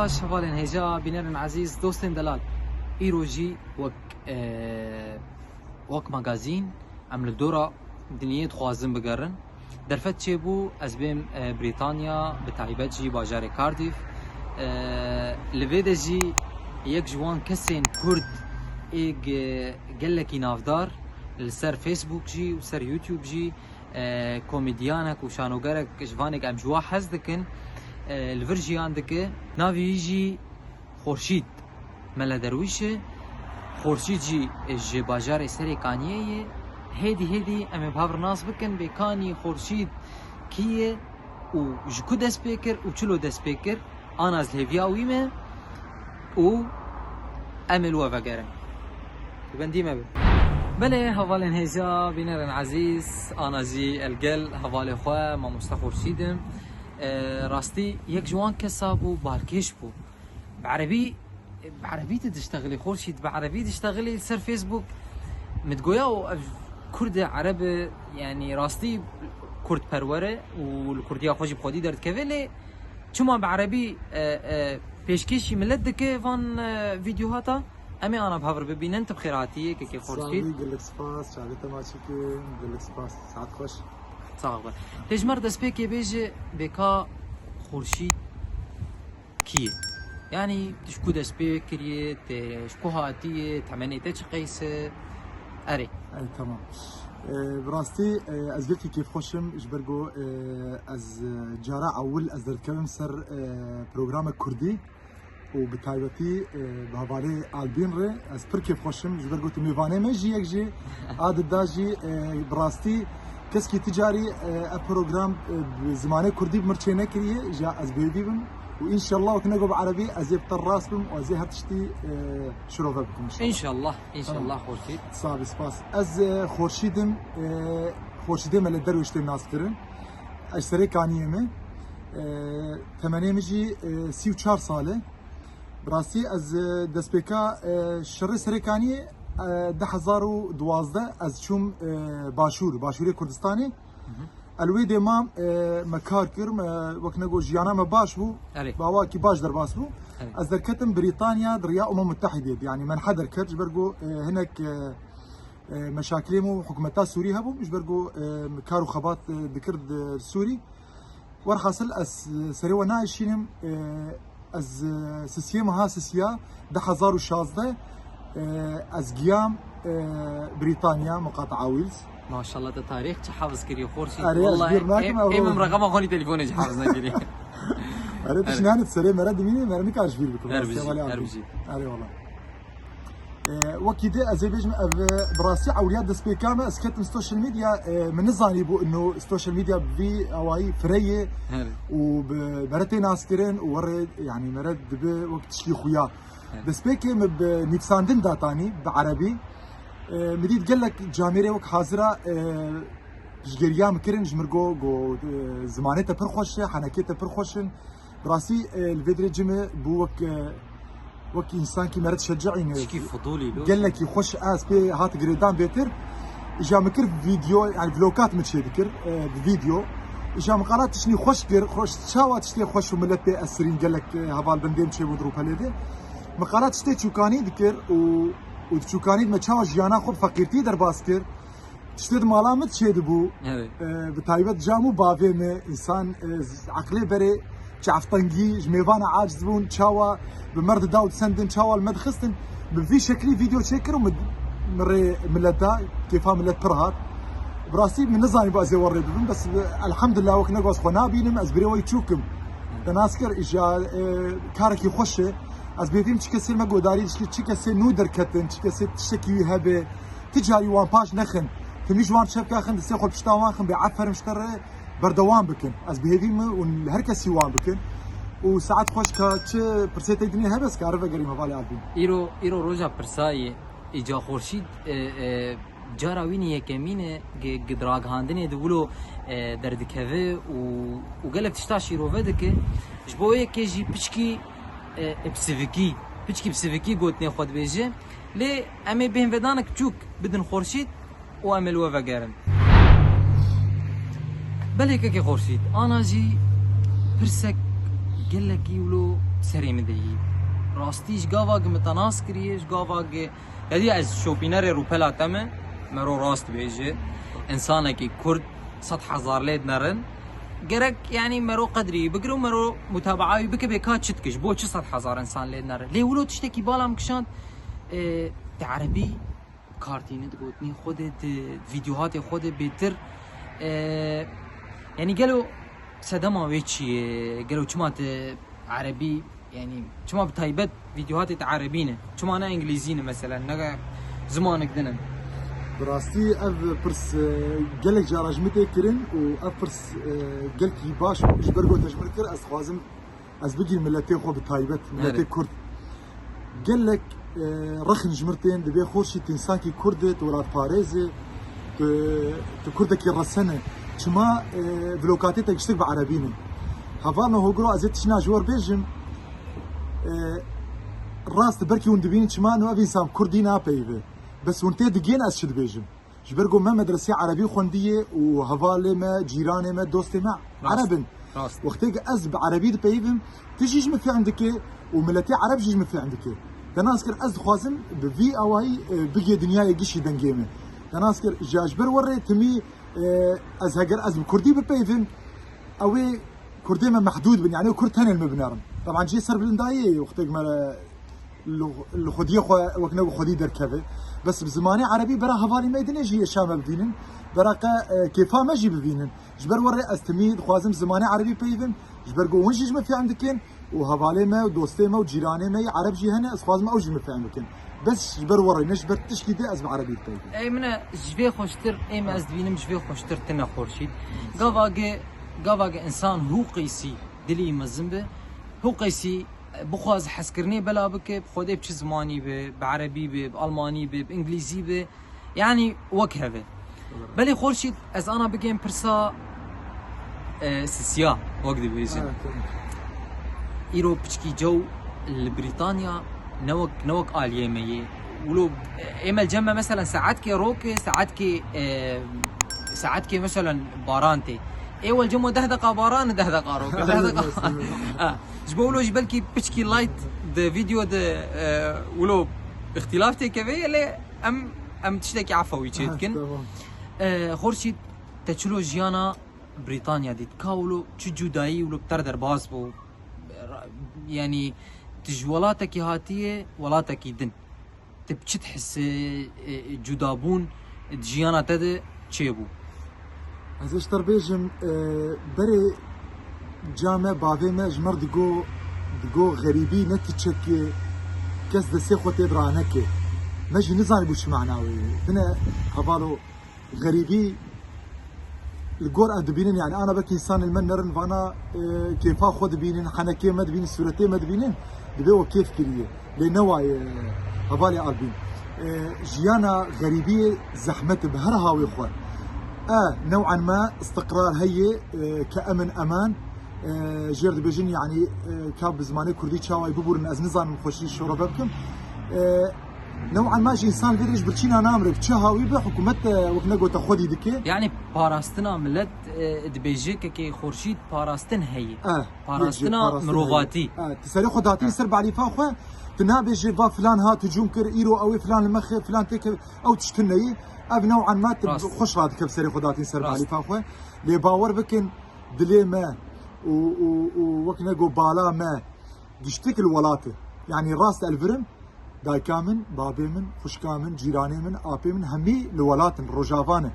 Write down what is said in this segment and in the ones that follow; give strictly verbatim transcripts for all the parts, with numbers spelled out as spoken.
Baş, hevalên hêja, bînerên ezîz, dostên delal. Îro jî wek, e, wek magazîn em li dora dinyê dixwazin bigerin. Derfet çêbû ez bêm, e, Brîtanya, bi taybet jî bajarê Cardiff. E, li vê de jî yek ji wan kesên Kurd ê ge-, gelekî navdar li ser Facebook jî û ser YouTube jî, e, komedyanek û şanogerek ji vanek em ji wa hez dikin, e, li vir jiyan dike. Navê wî jî Xurşîd Mele Derwîş e. Xurşîd jî ji bajarê Serêkaniyê ye. Hêdî hêdî em ê bi hev re nas bikin, bê kanî Xurşîd kî ye û ji ku dest pê kir û çilo dest pê kir. Ana ez li hêviya wî me û em ê li we vegerin. Tu bendî me be. Belê, hevalên hêja, bînerên ezîz, ana jî el gel hevalê xwe, mamoste Xurşîd im. E, rastî yek ji wan kesa bû, balkêş bû. Bi erebî, bi erebî tu diştexilî Xurşîd, bi erebî diştexilî li ser Facebook. Min digoya û ev Kurd e, Ereb e, yanî rastî Kurdperwer e û li Kurdiya xwe jî bi xwedî derdikeve, lê çima bi erebî, e, e, pêşkêşî milet dike van, e, vîdyohata? Em ê ana bi hev re bibînin, tu bi xêr hatiyê, kekê Xurşîd. Saxbî, gelek spas, çavê te maçî kim, gelek spas, saet xweş. Sax be. Tê ji me re destpêkê bêje, bêka Xurşîd kî ye? Yanî tu ji ku dest pê kiriye, tê ji ku hatiye, temenê te çi qeys e? Erê. Ey, tamam. E, bi rastî, e, ez gelkî kêfxweşim, ji ber ku, e, ez, e, cara ewil ez derdikevim ser, e, programek Kurdî û bi taybetî, e, bi hevalê Albîn re ez pir kêfxweşim, ji ber ku tu mêvanê me jî yek jî a dida jî, e, bi rastî keskî ti carî, e, ev program, e, bi zimanê Kurdî bi mir çênekiriye, ja ez bi hêvî bim û înşallah wek nego bi erebî ez ê bi te rast bim û ez ê her tiştî, e, şirove bikim înşallah. Înşallah, înşallah. Tamam. Xorşîd. Sax bî, spas. Ez, e, Xorşîd im, e, Xorşîdê Mele Derwêş tên nas kirin. Ez Serêkaniyê me. E, temenê min jî, e, sî û çar sal e. Bi rastî ez, e, destpêka, e, şerê Serêkaniyê, e, du hezar û duwazdeh ez çûm, e, Başûr, Başûrê Kurdistanê. Hı hı. El wê dê mam, e, me kar kir, me wek nego jiyana me baş bû. Erê. Bi awakî baş derbas bû. Erê. Ez derketim Brîtanya di riya Umem Mutehidê, yanî menhe derket, ji ber ku, e, hinek, e, e, meşakilê min û hikûmeta Sûrî hebû, ji ber ku, e, kar û xebat, e, dikir di Sûrî. Werhasil ez, e, serê we naêşînim, e, ez, e, sisiyê meha sisiya du hezar û şazdeh, e, ez giyam, e, Brîtanya, Muqataa Wîls. Maşallah, te tarîx çi hafiz kiriye, Xorşîd. Erê, ez Wellahî, bîr nakim, em, ev em, em rol. Reqema xwe nî telefona jî hafiz nekiriye. Erê, tu Erê. Şinanit serê mere dimînî, mere nikar ji bîr bikim. Her bijî, her bijî. Erê, wala. E, wekî di ez ê bêjim, ev, e, bi rastî ewliya destpêka me, ez ketim social media, e, min nizanî bû ino social media bi vî awayî fireyê Erê. Û bi mere tê naskirin û werê, yanî mere dibe wek tişkî xuya. Erê. Destpêkê min bi nivîsandin datanî, bi erebî. E, min dît gelek camêrê wek hazira, e, piştgiriya min kirin, ji mir go, go, e, zimanê te pir xweş e, henekê te pir xweş in. Bi rastî, e, li vê dirê cî min bû wek, e, wek însankî mere dişecîîne. Tişkî fidûlî lo. Gelekî xweş ez pê hat girêdan bêtir. Îja min kir vîdeo, yani vlogat min çê dikir, e, bi vîdeo. Îja min qala tiştî xweş kir, xweş, çawa tiştê xweş û milet pê esirîn gelek, e, hevalbendê min çêbûn di rûpelê de. Min qala tiştê çûkanî dikir û, û di çûkanî de me çawa jiyana xwe bi feqîrtî derbas kir. Tiştê di mala min çêdibû. Evet. E, bi taybet cam û bavê min, însan, e, z-, eqlê berê çavtengî, ji mêvana aciz bûn, çawa bi mer dida û disendin, çawa li me dixistin. Bi vî şeklî vîdeo çêkir û min, min rê milet da, kêfa milet pir hat. Bi rastî min nizanî ba ez ê we rê bibim, bes, e, elhamdulillah wek nego ez xwe nabînim, ez birê we yî çûk im. Te nas kir, îja, e, karekî xweş e. Ez bêvîm çi kesê me godarî dişkî, çi kesê nû derketin, çi kesê tiştekî wî hebe. Ti carî wan paş nexin. Timî ji wan çepka xin, distê xwe pişta wan xin, bê eferim ji te re berdewam bikin. Ez bi hêvî me û her kesî wan bikin. Û saet xweş ka çi pirsê te dinê hebe, ez kare vegerîm hevalê Albîn. Îro, îro roja pirsa ye, îca Xorşîd, e, e, cara wî nî yekemîn e, gi-, gi-, di ragihandinê de wilo, e, derdikeve û, û gelek tişta şîrove dike. Ji bo yekê jî piçkî, e, e, bi sivikî, piçkî bi sivikî gotinê xwe dibêje. Lê em ê bêhnvedanek çûk bidin Xorşîd û em ê li we vegerin. Belê kekê Xorşîd, ana jî pirsek gelekî wilo Serê min de yî. Rastî ji gava gi min te nas kiriye, ji gava gi, ya dî ez şopînerê rûpela te me, mero rast bêje. Însanekî Kurd sed hezar lê dinerin. Gerek, yanî, mero qedrî bigire û mero mutabaa wî bike, bê ka çi dike, ji bo çi sed hezar însan lê dinere. Lê wilo tiştekî bala min kişand, e, di erebî kartîne, di gotinê xwe de, di vîdyohatê xwe de bêtir, e, yanî, gelo sedema wê çi ye? Gelo çima te erebî, yanî, çima bi taybet vîdyohatê te erebî ne? Çima ne îngilîzî ne, mesela, ne zimanek din in? Bi rastî ev pirs, e, gelek cara ji min tê kirin û ev pirs, e, gelkî baş ji ber ku te ji min kir, ez dixwazim ez bigîm miletê xwe bi taybet, miletê Kurd. Gelek, e, rexin ji min tên, dibê Xurşîd, tu însankî Kurd e, tu welatparêz e, tu, tu Kurdekî resen e. Çima, e, vloghatê te giştik bi erebî ne? Hevalno hogiro ez ê tiştîna ji we bêjim, e, rast, belkî hûn dibînin çima no ev însan Kurdî napeyive. Bes hûn tê digên ez çi dibêjim. Ji ber ku me medresê erebî xwendiye û hevalê me, cîranê me, dostê me Rast. ereb in. Rast. Wextê ku ez bi erebî dipeyivim, tu jî ji min fehm dike û miletê ereb jî ji min fehm dike. Te nas kir, ez dixwazim bi vî awayî, e, bigê dinyayê gişî dengê min. Te nas kir, ji, ji ber werê timî, e, ez heger ez bi kurdî bipeyivim, ew ê Kurdê me mehdûd bin, yanî Kurd tenê li me binerin. Teban cihê serbilindayî ye, wextê ku me li, li xwediyê xwe wek ne xwedî derkeve. Bes bi zimanê erebî bera hevalî me dinê jî êşa me bibînin. Bera qe, e, kêfa me jî bibînin. Ji ber werê ez timî dixwazim zimanê erebî peyivim. Ji ber ku hûn jî ji min fehm dikin û hevalê me û dostê me û cîranê me yê ereb jî hene, ez dixwazim ew jî min fehm bikin. Bes ji ber werê, ne ji ber tişkî di ez bi erebî dipeyivim. Ey min e, ji vê xweştir, ê me ez dibînim ji vê xweştir tine Xurşîd. Gava ge, gava ge însan hû qeysî dilî mezin be, hû qeysî bixwaz hezkirinê bela bike, bi Xwedê bi çi zimanî be, bi erebî be, bi almanî be, bi îngilîzî be, yanî wek heve. Belê Xurşîd, ez ana bigêm pirsa, e, sisiya, wek dibêjin. Ha, tamam. Îro piçkî cew li Brîtanya ne wek, ne wek aliyê me yê. Wilo, e, ê me li cem me, meselen, saetkê rok e, saetkê, e, saetkê, meselen, baran tê. Ê wel cem we deh deqa baran e, deh deqa rok e, deh deqa. Evet, evet. Ha, ji bo wilo jî belkî piçkî light di vîdeo de, e, wilo îxtîlaf têkeve ye, lê em, em tiştekî efewî çê dikin. Tamam. E, Xurşîd, te çilo jiyana Brîtanya dît? Ka wilo çi cudayî wilo bi te re derbas bû? Ra-, yanî tu ji welatekî hatiye, welatekî din. Tu bi çi dihise, e, cudabûn di jiyana te de çêbû? Ez ê ji te re bêjim, e, berê ca me, bavê me ji me re digo, digo, xerîbî ne ti çekê, kes destê xwe tê de raneke. Me jî nizanîbû çi mana wê ye. Bine hevalo, xerîbî li gor em dibînin, yani ana belkî însanên me nerin vana, e, kêfa xwe dibînin, henekê me dibînin, sûretê me dibînin, dibê we kêf kiriye. Lê ne wa ye, hevalê Albîn. E, jiyana xerîbiyê zehmet e bi her hawê xwe. E, new'an me istiqrar heye, e, ke emin eman, e, jêr dibêjin, yani, e, ka bi zimanê kurdî çawayî bibûrin, ez nizanim xweşî şorobe bikim. E, New'an ma jî însan vê re ji birçîna namire, bi çi hawî be, hikûmet, e, wek ne gote xwedî dike. Yani parastina millet, e, dibêje kekê Xurşîd parastin heye. Eh, Parastina yek jî parastin mirovatî. Heye. Eh, tu serê xwe datî ser balîfa xwe, tu nabêjî va filan hat hicûm kir, îro ew ê filan li me xe, filan têke, ew tişt tune ye. Ev new'an ma tu Rast. xweş radike bi serê xwe datî ser Rast. balîfa xwe. Lê bawer bikin, dilê me û, û, û wek ne go bala me giştik li welat e. Yani rast elvirim, dayika min, babê min, xwişka min, cîranê min, apê min hemî li welat in, Rojava ne.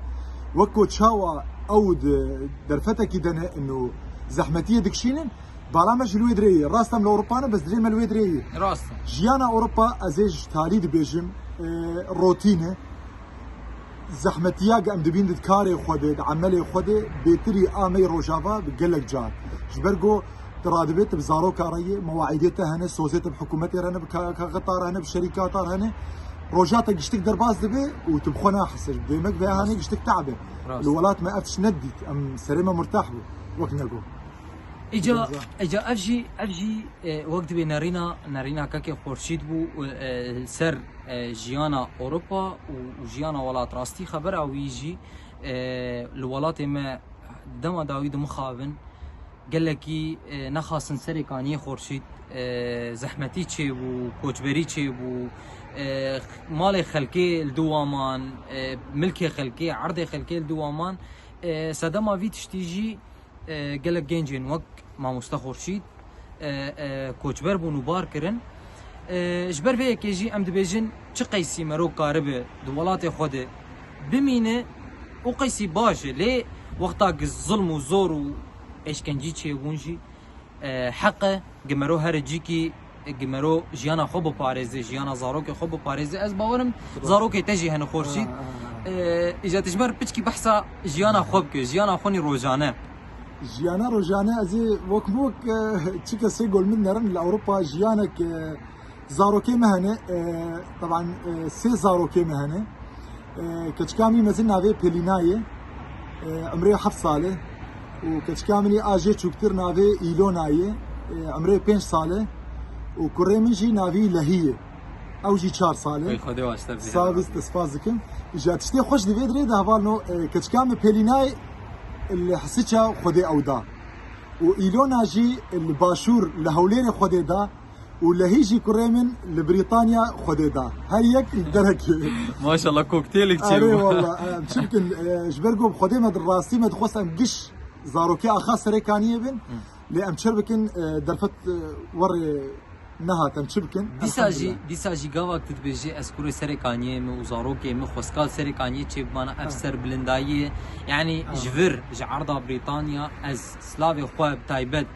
Wek ku çawa ew di derfetekî de ne û zehmetiyê dikişînin, bala me jî li wê dirê ye. Rast em li Ewropa ne, bes dilê me li wê dirê ye. Rast e. Jiyana Ewropa, ez ê ji talî dibêjim, e, rotîn e. Zehmetiya ku em dibîn di karê xwe de, di emelê xwe de, bêtirî a me yê Rojava bi gelek car. Ji ber ku tu radibê, tu bi zaroka re yê, mewaîdê te hene, sozê te bi hikûmetê re hene, bi ka-, kaxeta re hene, bi şerîkata re hene. Roja te giştik derbas dibe û tu bi xwe nahise. Demek vê hanê Rast. giştik te'b e. Rast. Li welat me ev tişt nedît. Em serê me murtah bû. Wek nego. Îca, Îca. îca ev jî, ev jî, e, wek dibê nerîna, nerîna kekê Xurşîd bû, e, li ser, e, jiyana Ewropa û, û jiyana welat. Rastî xebera wî jî, e, li welatê me dema dawî dimixabin, Gelekî, e, nexasin serê kaniyê Xorşîd, e, zehmetî çêbû, koçberî çêbû, e, malê xelkê li dû wan man, e, milkê xelkê, erdê xelkê li dû wan man. E, sedema vî tiştî jî, e, gelek gencên wek Mamoste Xorşîd, e, e, koçber bûn û bar kirin. E, ji ber vê yekê jî em dibêjin çi qeysî mero karibe di welatê xwe de bimîne û qeysî baş e. Lê wexta gi zilm û zor û eşkencî çêbûn jî, e, heq e gi mero here cîkî, gi mero jiyana xwe biparêze, jiyana zarokê xwe biparêze. Ez bawerim zarokê te jî hene Xorşîd. Ha, ha, ha. E, îca tu ji ber piçkî behsa jiyana xwe bike, jiyana xwe nî rojane. Jiyana rojane ez ê wek wek, e, çi kesê gol min nerin li Ewropa jiyanek, e, Zarokê me hene, e, teban, e, sê zarokê me hene. E, keçika min mezin navê Pelîna ye, e, emrê heft sal e. Û keçika min a jê çûktir navê Îlona ye, e, emrê pênc sal e. Û kurê min jî navî Lehî ye. Ew jî çar sal e. Ey, Xwedê waşter bihe. Sağ ol, te spas dikim. Îja tiştê xweş di vê dirê de hevalno, e, keçika min Pelîna ye, li Hisiça Xwedê ew da. Û Îlona jî li Başûr, li Hewlêrê Xwedê da. Û Lehî jî kurê min li Brîtanya Xwedê da. Her yek li derekê. Maşallah, kokteylik çêbû. Erê walla, em çi bikin, e, ji ber ku bi Xwedê me di rastî me dixwest em giş zarokê axa Serêkaniyê bin. Hı. Lê em çi bikin, e, derfet, e, werê nehat, em çi bikin? Dîsa jî, Elhamdulillah. Dîsa jî gava tu dibêjî ez kurê Serêkaniyê me û zarokê me xwestka li Serêkaniyê çêbimana, ev serbilindayî ye. Yanî ji vir, ji erda Brîtanya ez slavê xwe bi taybet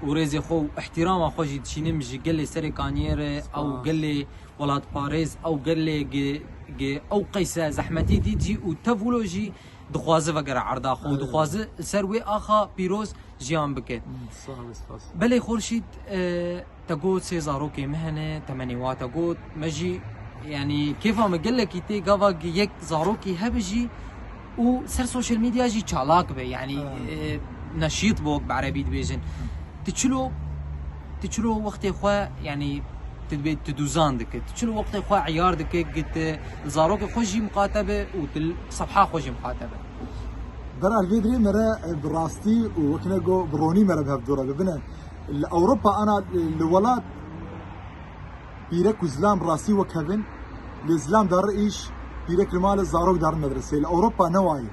û rêzê xwe û ihtirama xwe jî dişînim ji gelê Serêkaniyê re, ew gelê welatparêz, ew gelê gi, gi ew qeyse zehmetî dît jî û tev wilo jî dixwaze vegere erda xwe û dixwaze li ser wê axa pîroz jiyan bike. Sağ ol, spas. Belê Xorşîd, e, te got sê zarokê me hene, temenê wa te got, me jî, yanî kêfa me gelekî tê gava gi yek zarokî hebe jî û ser sosyal medya jî çalak be, yanî, e, neşît be wek bi erebî dibêjin. Tu çilo, tu çilo wextê xwe, yanî, tu dibê, tu dûzan dike, tu çilo wextê xwe eyar dike, gi tu zarokê xwe jî miqate be û tu sefha xwe jî miqate be. Beral vê dirê me re, e, bi rastî û wekine go bi ronî me re bi hev dû re bibine. Li Ewropa ana, e, li welat pîrek û zilam rastî wek hev in, lê zilam dare îş, pîrek li mal e, zarok darin medresê. Li Ewropa ne wayê.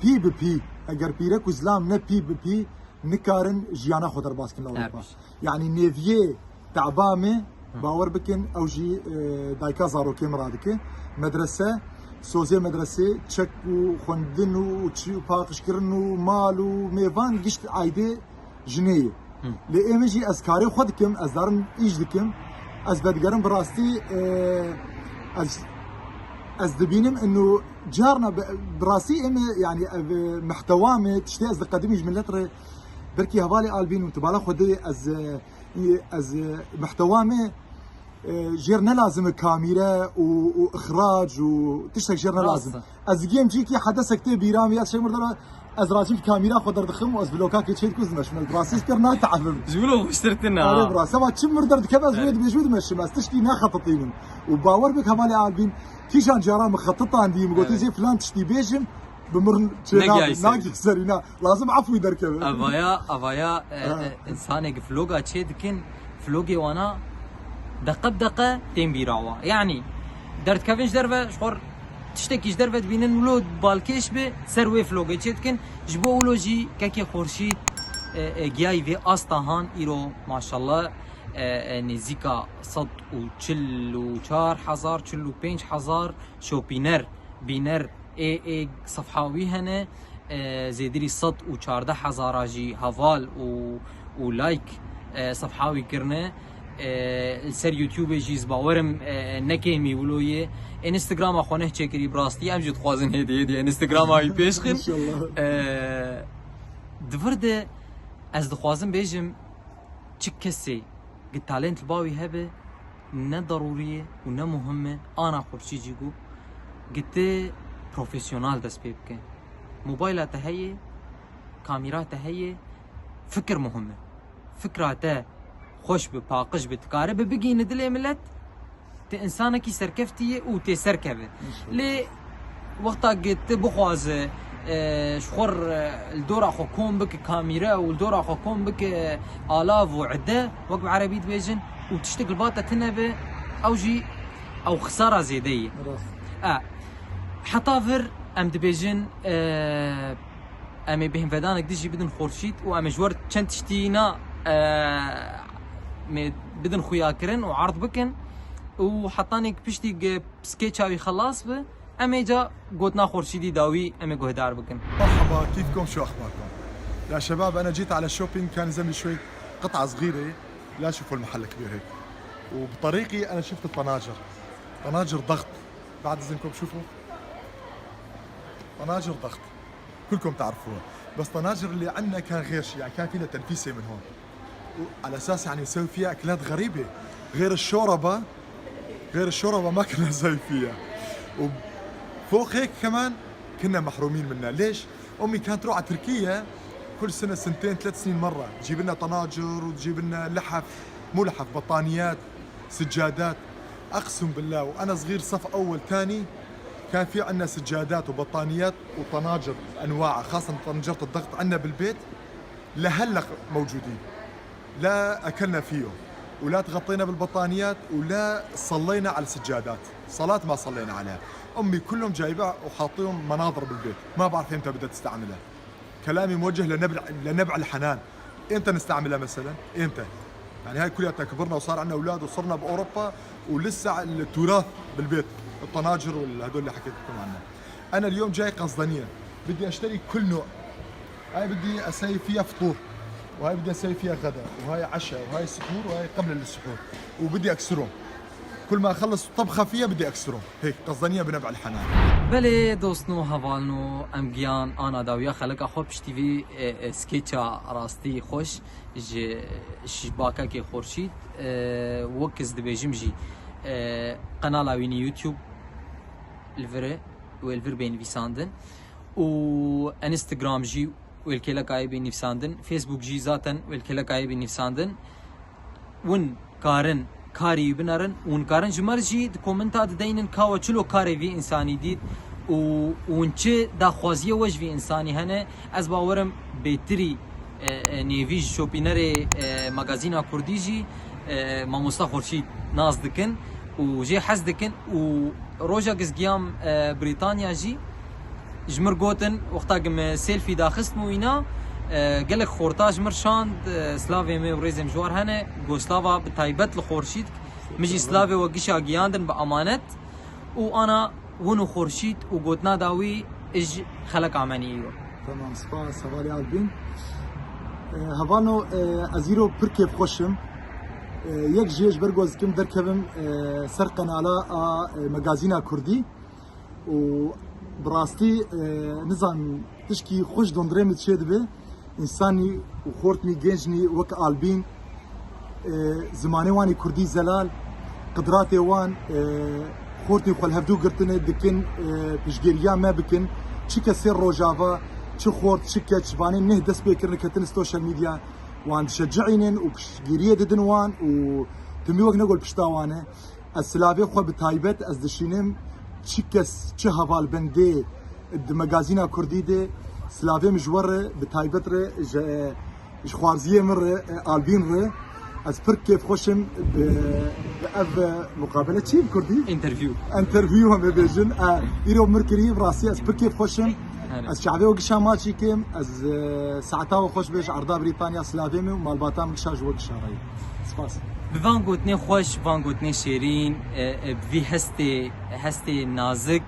Pî bi pî, eger pîrek û zilam ne pî bi pî, nikarin jiyana xwe derbas kin li Ewropa. Yanî nêviyê teba me, bawer bikin, ew jî, e, dayika zarokê min radike. Medrese, sozê medresê, çek û xwendin û çi û paqijkirin û mal û mêvan gişt aydê jinê ye. Lê ê min jî ez karê xwe dikim, ez darim îş dikim. Ez vedigerim bi rastî, e, ez, ez dibînim inu carna bi, bi rastî ê min, yanî ev, e, mehtewa me, tiştê ez diqedimî ji millet re, belkî hevalê Albîn û tu bala xwe dê ez, e, ez, e, mehtewa me, e, jêr ne lazim e kamîre û, û ixrac û tiştek jêr ne lazim. Rast e. Ez digiyêm cîkî hedesek tê bîra min ya şey murdar ez racim kamîra xwe derdixim û ez vlogakê çê dikim dimeşim. Ez rastî kir ne te'ebim. Ji vlog xweştir tine ha. Erê bira. Seba çi murdar dikeve ez wê dibêjim dimeşim. Ez tiştî ne xetitînim. Û bawer bik hevalê Albîn kîjan cara min xetitan dî, min gotin zê filan tiştî bêjim. Bi mir çê nagî serî na. Lazim efwî derkeve. Evaya, evaya, e, e, insanê ki vloga çê dikin, vlogê wana deqe bi deqe tên bîra wa. Yanî derdikevin ji derve, ji xwe tiştekî ji derve dibînin, wilo balkêş bi ser wê vlogê çê dikin. Ji bo wilo jî kekê Xorşîd, e, e, giyayî vê asta han îro maşallah, e, e, nêzîka sed û çil û çar hezar, çil û pênc hezar şopîner, bîner ê, ê sefha wî hene, e, zêdirî sed û çardeh hezara jî heval û, û like, e, sefha wî kirine. E, li ser YouTube jî ez bawerim, e, ne kêmî wilo ye. Instagrama xwe neh çêkirî bi rastî, em jî dixwazin hêdî hêdî Instagrama wî pêş xin. İnşallah. E, di vir de ez dixwazim bêjim, çi kesê gi talent li ba wî hebe, ne darûrî ye û ne muhim e, ana Xurşî jî got, gi ti profesyonal dest pê bike. Mobayla te heye, kamîra te heye, fikir muhim e. Fikra te xweş bi, paqij bi, tu karibe bigihîne dilê milet, tu insanekî serkeftî yê û tê serkeve. Lê wexta gi tu bixwaze, e, ji xwe re, li dora xwe kom bike kamîre û li dora xwe kom bike alav û ide, wek bi erebî dibêjin, û tiştek li ba te tune be, ew jî ew xisara zêde ye. Rast. E, heta vir em dibêjin, e, em ê bêhnvedanek din jî bidin Xorşîd û em ê ji we re çend tiştî na, e, me bidin xuyakirin û erd bikin û hetanî ku piştî ge-, skeça wî xelas bi, em ê ca gotina Xorşîdî dawî em ê guhdar bikin. مرحبا، كيفكم؟ شو أخباركم؟ يا شباب، أنا جيت على الشوبينج، كان يلزمني شوية قطعة صغيرة، لا شوفوا المحل كبير هيك. وبطريقي أنا شفت الطناجر، طناجر ضغط. بعد إذنكم شوفوا، طناجر ضغط، كلكم تعرفوها، بس طناجر اللي عنا كان غير شيء، يعني كان فينا تنفيسة من هون. وعلى أساس يعني نسوي فيها أكلات غريبة، غير الشوربة، غير الشوربة ما كنا نسوي فيها. وفوق هيك كمان كنا محرومين منها. ليش؟ أمي كانت تروح على تركيا كل سنة، سنتين، ثلاث سنين مرة، تجيب لنا طناجر وتجيب لنا لحف، مو لحف، بطانيات، سجادات. أقسم بالله وأنا صغير صف أول تاني كان في عنا سجادات وبطانيات وطناجر أنواعها، خاصة طنجرة الضغط عنا بالبيت لهلق موجودين. لا أكلنا فيهم ولا تغطينا بالبطانيات ولا صلينا على السجادات، صلاة ما صلينا عليها. أمي كلهم جايبها وحاطيهم مناظر بالبيت، ما بعرف إمتى بدها تستعملها. كلامي موجه لنبع، لنبع الحنان. إمتى نستعملها مثلًا؟ إمتى؟ يعني هاي كلياتنا كبرنا وصار عنا أولاد وصرنا بأوروبا ولسه التراث بالبيت، الطناجر والهدول اللي حكيت لكم عنه. أنا اليوم جاي قصدنيا، بدي أشتري كل نوع. هاي بدي أسوي فيها فطور، وهاي بدي أسوي فيها غدا، وهاي عشاء، وهاي سحور، وهاي قبل السحور، وبدي أكسرهم. كل ما أخلص طبخة فيها بدي أكسرهم. هيك قصدنيا بنبع الحنان. Belê dostno, hevalno, em giyan ana dawiya xeleka xwe piştî vî, e, e, skeça rastî xweş ji, ji bakekê Xorşîd, e, wek ez dibêjim jî, e, qenala wî nî YouTube li vir e, wê li vir bê nivîsandin û Instagram jî wê li kêleka yê bê nivîsandin, Facebook jî zaten wê li kêleka yê bê nivîsandin. Win karin karî wî binerin, win karin ji me re jî di komenta dideynin ka we çilo karê vî însanî dît û win çi daxwaziyê we ji vî însanî hene. Ez bawerim bêtirî, e, e, nêvî ji şopînerê, e, magazîna Kurdî jî, e, mamosta Xorşîd nas dikin û jê hez dikin û rojek ez giyam, e, Brîtanya jî, ji mir gotin, wexta ku me selfie daxist û îna, e, gelek xorta ji mir şand, e, slavê me û rêzê me ji war hene, got slava bi taybet li Xorşîd, min jî slavê we gişa giyandin bi amanet û ana win û Xorşîd û gotina dawî ji xeleka me nî îro. Tamam, spas, hevalê Albîn. E, hevalno, e, ez îro pir kêfxweş im. E, yek jê ji ber ku ez dikim derkevim, e, ser qenala a, e, magazîna Kurdî. û bi rastî, e, nizan tişkî xweş dondirê min çê dibe. Însanî û xortnî, gençnî wek Albîn, e, zimanê wan ê kurdî zelal, qidratê wan, e, xortnî xwe li hevdû girtine dikin, e, piştgiriya me bikin. Çi kesê Rojava, çi xort, çi keç, vanê neh dest pê kirine ketine social media, wan dişecihînin û piştgiriyê didin wan û timî wek negol pişta wan e. Ez silavê xwe bi taybet ez dişînim, çi kes, çi hevalbendê di magazîna Kurdî de silavê min ji we re bi taybet re ji, ji xwarziyê min re, Albîn re. Ez pir kêfxweş im bi, bi ev muqabele çi bi Kurdî? Interview. Interview em ê bêjin. E, îro min kirî, bi rastî ez pir kêfxweş im. Aynen. Ez çavê we gişa maçî kim, ez, e, saeta we xweş bê ji erda Brîtanya, silavê min û malbata min gişa ji we gişa re ye. Spas. Bi van gotinê xweş, van gotinê şêrîn, e, e, bi vî hestê, hestê nazik,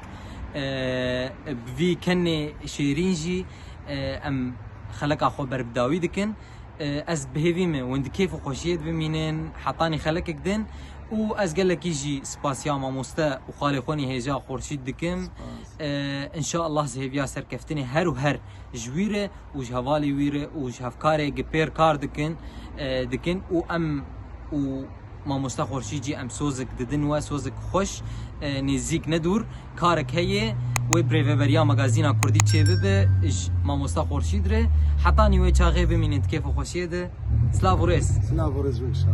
e, e, bi vî kenê şêrîn jî, e, em xeleka xwe ber bi dawî dikin. E, ez bi hêvî me win di kêf û xweşiyê de bimînin, hetanî xelekek din û ez gelekî jî spasiya mamoste û xalê xwe nî hêja Xorşîd dikim. Spas. E, înşallah ez hêviya serkeftinê her û her ji wî re û ji hevalê wî re û ji hevkarê gi pêr kar dikin, e, dikin û em û mamoste Xorşîd jî em sozek didin we, sozek xweş, e, nêzîk ne dûr, karek heye, wê birêveberiya magazîna Kurdî çêbibe ji mamoste Xorşîd re. Hetanî wê çaxê bimînin di kêf û xweşiyê de. Silav û rêz. Silav û rêz ji we gişa.